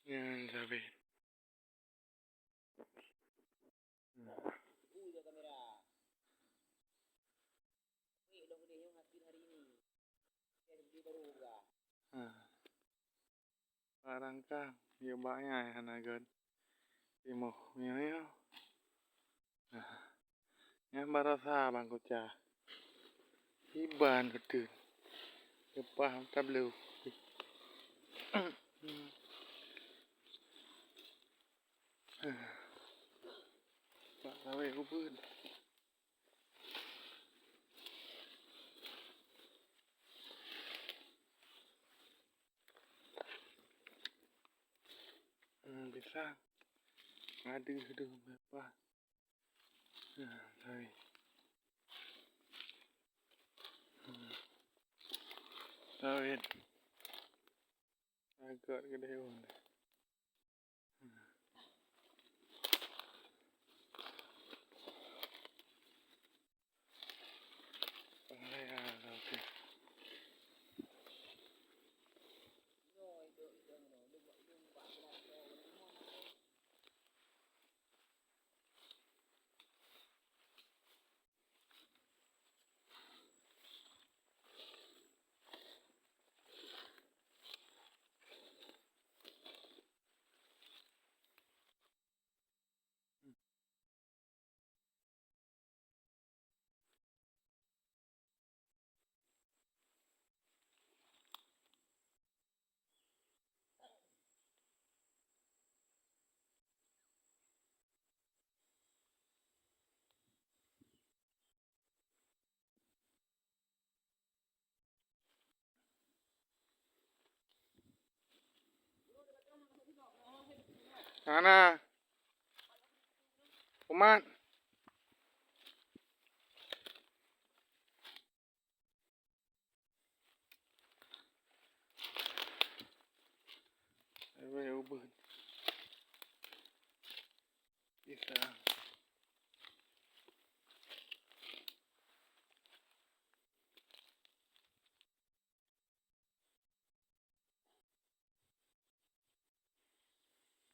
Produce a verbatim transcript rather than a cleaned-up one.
Nyan sabé. Barangkang, yue bak nyan hana gét. Timoh, nyoe, nyoe. Nyan barosa bang kuca. Iban beutôi. Leupah tabloe. Bak lawét ubeut. Hmm, pisang. Aduh, aduh, apa? Hmm, sorry. Hmm. Sorry. Agak gede pun. Hana. Umat. Ewe ubeut. Bisa.